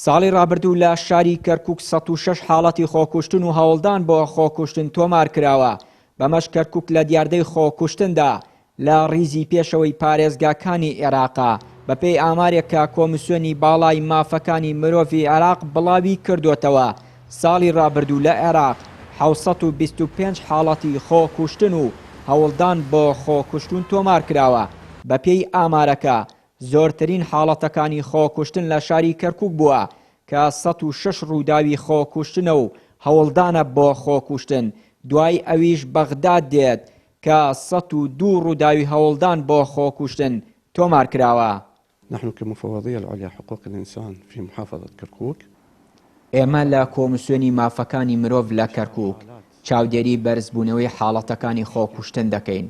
ساڵی ڕابردوو لە شاری کەرکوک 106 حاڵەتی خۆکوشتن و هەوڵدان بۆ خۆکوشتن تۆمار کراوە، بەمەش کەرکوک لە دیاردەی خۆکوشتندا لە ڕیزی پێشەوەی پارێزگاکانی عێراقە، بەپێی ئامارێک کە کۆمیسیۆنی باڵای مافەکانی مرۆڤی عێراق بڵاوی کردۆتەوە، ساڵی ڕابردوو لە عێراق 725 حاڵەتی خۆکوشتن و هەوڵدان بۆ خۆکوشتون تۆمارکراوە، بەپێی ئامارەکە زۆرترین حاڵەتەکانی خۆکوشتن لە شاری کەرکوک بووە کە 106 ڕووداوی خۆکوشتنە و هەوڵدانە بۆ خۆکوشتن، دوای ئەویش بەغداد دێت کە 102 ڕووداوی هەوڵدان بۆ خۆکوشتن تۆمارکراوە. نحن كمفوضية العليا حقوق الإنسان في محافظة كركوك. ئێمە لە کۆمسیۆنی مافەکانی مرۆڤ لە کەرکوک چاودێری بەرزبوونەوەی حاڵەتەکانی خۆکوشتن دەکەین،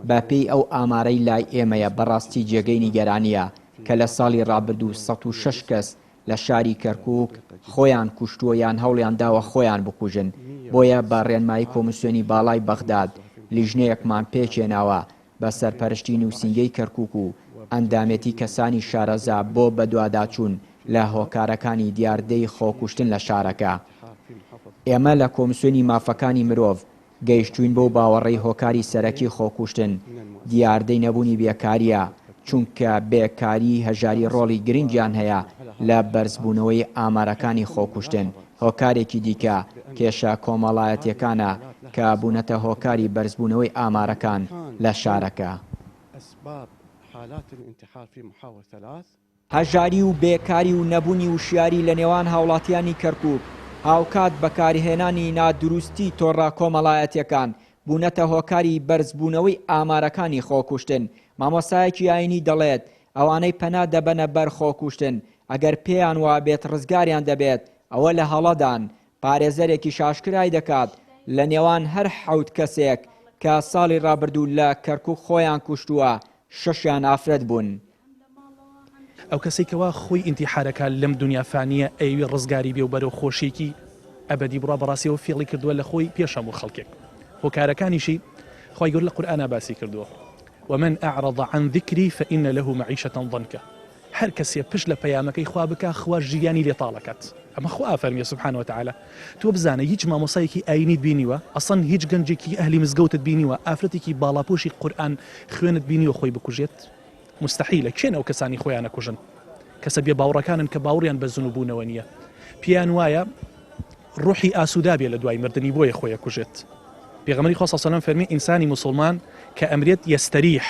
بە پێی ئەو ئامارەی لای ئێمەیە بەڕاستی جێگەی نیگەرانییە کە لە ساڵی ڕابردوو 106 کەس لە شاری کەرکوک خۆیان کوشتووە یان هەوڵیان داوە خۆیان بکوژن، بۆیە بە ڕێنمایی کۆمسیۆنی باڵای بەغداد لیژنەیەکمان پێکهێناوە بە سەرپەرشتی نووسینگەی کەرکوک و ئەندامێتی کەسانی شارەزا بۆ بەدواداچوون لە هۆکارەکانی دیاردەی خۆکوشتن لە شارەکە. ئێمە لە کۆمسیۆنی مافەکانی مرۆڤ گەیشتووین بەو باوەڕەی هۆکاری سەرەکی خۆکوشتن دیاردەی نەبوونی بێکارییە، چونکە بێکاریی هەژاری ڕۆڵی گرنگیان هەیە لە بەرزبوونەوەی ئامارەکانی خۆکوشتن، هۆکارێکی دیکە کێشە کۆمەڵایەتیەکانە کە بوونەتە هۆکاری بەرزبوونەوەی ئامارەکان لە شارەکە. هەژاری و بێکاری و نەبوونی وشیاری لە نێوان هاوڵاتیانی کەرکوک، هاوکات بەکارهێنانی نادروستی تۆڕە کۆمەڵایەتیەکان، بوونەتە هۆکاری بەرزبوونەوەی ئامارەکانی خۆکوشتن. مامۆستایەکی ئاینی دەڵێت، ئەوانەی پەنا دەبەنە بەر خۆکوشتن، ئەگەر پێیان وابێت ڕزگاریان دەبێت، ئەوە لە هەڵەدان. پارێزەرێکیش ئاشکرای دەکات، لە نێوان هەر حەوت کەسێک کە ساڵی ڕابردوو لە کەرکوک خۆیان کوشتووە، شەشیان ئافرەت بوون. ئەو کەسەی کەوا خۆی ئینتیحارەکا لەم دونیا فانیە ئەیەوێ ڕزگاری بێ و بەرەو خۆشیەکی ئەبەدی بڕوا بەڕاستی ئەوە فێڵی کردووە لە خۆی پێش هەموو خەڵکێک هۆکارەکانیشی خوای گەورە لە قورئانا باسی کردووە ومن اعرض عن ذکری فان له معیشة ضنکا هەر کەسێ پشت لە پەیامەکەی خوا بکا خوا ژیانی لێ تاڵ ئەکات ئەمە خوا ئەفەرمێ سبحانە وتعالی تۆ بزانە هیچ مامۆسایەکی ئاینیت بینیوە ئەسڵەن هیچ گەنجێکی ئەهلی مزگەوتت بینیوە ئافرەتێکی باڵاپۆشی قورئان خوێنت بینیوە خۆی بکوژێت موستەحیلە کێن ئەو کەسانی خۆیان ئەکوژن کەسە بێ باوڕەکانن کە باوڕیان بە زنوو بوونەوە نییە پێیان وایە ڕوحی ئاسودا بێ لە دوای مردنی بۆیە خۆی ئەکوژێت پێغەمبەری خوا صلی الله فەرمی ئینسانی موسڵمان کە ئەمرێت یەستەریح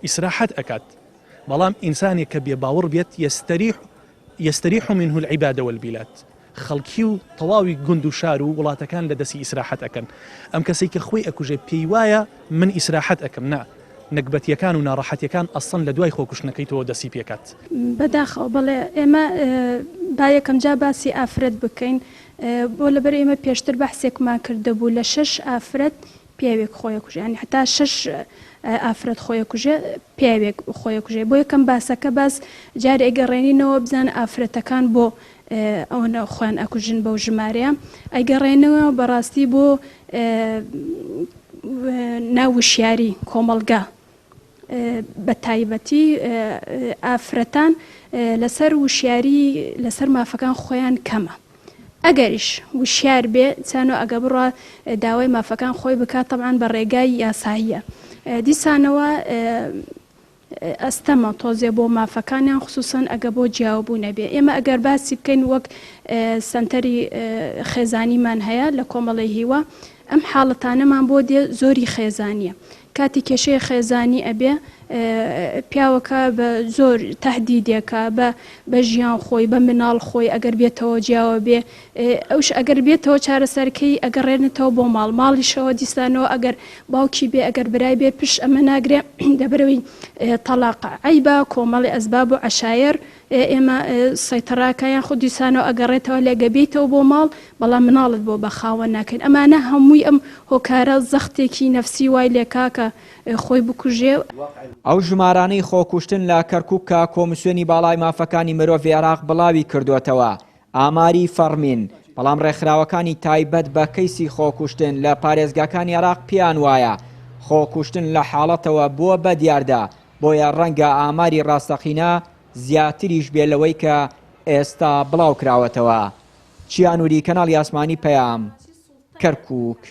ئیسراحەت ئەکات بەڵام ئینسانێک کە بێ باوەڕ بێت یەستەریح یستریح منه العباد والبلاد خەڵکی و تەواوی گوند و شار و وڵاتەکان لە دەستی ئیسراحەت ئەکەن ئەم کەسەی کە خۆی ئەکوژێ پێی وایە من ئیسراحەت ئەکەم نا نەگبەتیەکان و ناڕەحەتیەکان ئەسڵەن لە دوای خۆکوشتنەکەی تۆوە دەستی پێکات. بەداخەوە بەڵێ ئێمە با یەکەمجار باسی ئافرەت بکەین بۆ لەبەر ئێمە پێشتر بەحسێکمان کردبوو لە شەش ئافرەت پیاوێک خۆی ئەکوژێ یانی هەتا شەش ئافرەت خۆی ئەکوژێ پیاوێک خۆی ئەکوژێ بۆ یەکەم باسەکە باس جارێ ئەگەڕێنینەوە بزانە ئافرەتەکان بۆ ئەوەنە خۆیان ئەکوژن بەو ژمارەیە ئەگەڕێنەوە بەڕاستی بۆ ناو وشیاری کۆمەڵگا بە تایبەتی ئافرەتان لەسەر وشیاری لەسەر مافەکان خۆیان کەمە ئەگەریش وشیار بێ چانۆ ئەگە بڕوا داوای مافەکان خۆی بکات تەبعەن بە ڕێگای یاساییە دیسانەوە ئەستەمە تۆزێ بۆ مافەکانیان خسوسەن ئەگە بۆ جیاوەبوونە بێ ئێمە ئەگەر باسی بکەین وەک سەنتەری خێزانیمان هەیە لە کۆمەڵی هیوا ئەم حاڵەتانەمان بۆ دێ زۆری خێزانیە کاتی کێشەی خێزانی ئەبێ پیاوەکە بە زۆر تەهدیدێکە بە بە ژیان خۆی بە مناڵ خۆی ئەگەر بێتەوە جیاوە بێ ئەوش ئەگەر بێتەوە چارەسەرکەی ئەگەڕێنێتەوە بۆ ماڵ ماڵیشەوە دیسانەوە ئەگەر باوکی بێ ئەگەر برای بێ پشت ئەمە ناگرێ لەبەرەوەی تەڵاق عەیبە کۆمەڵی ئەسباب و عەشایەر ئێمە سەیتەڕاکە یان خود دیسانەوە ئەگەڕێتەوە لێ گە بێیتەوە بۆ ماڵ بەڵام مناڵت بۆ بە خاوەن ناکەین ئەمانە هەمووی ئەم هۆکارە زەختێکی نەفسی وای لێکا کە خۆی بکوژێ. ئەو ژمارانەی خۆکوشتن لە کەرکوک کە کۆمیسیۆنی باڵای مافەکانی مرۆڤی عێراق بڵاوی کردۆتەوە ئاماری فەڕمین، بەڵام ڕێکخراوەکانی تایبەت بە کەیسی خۆکوشتن لە پارێزگاکانی عێراق پێیان وایە خۆکوشتن لە حاڵەتەوە بووە بە دیاردە، بۆیە ڕەنگە ئاماری ڕاستەقینە زیاتریش بێ لەوەی کە. ئێستا بڵاوکراوەتەوە. چیا نوری، کەناڵی ئاسمانی پەیام، کەرکوک.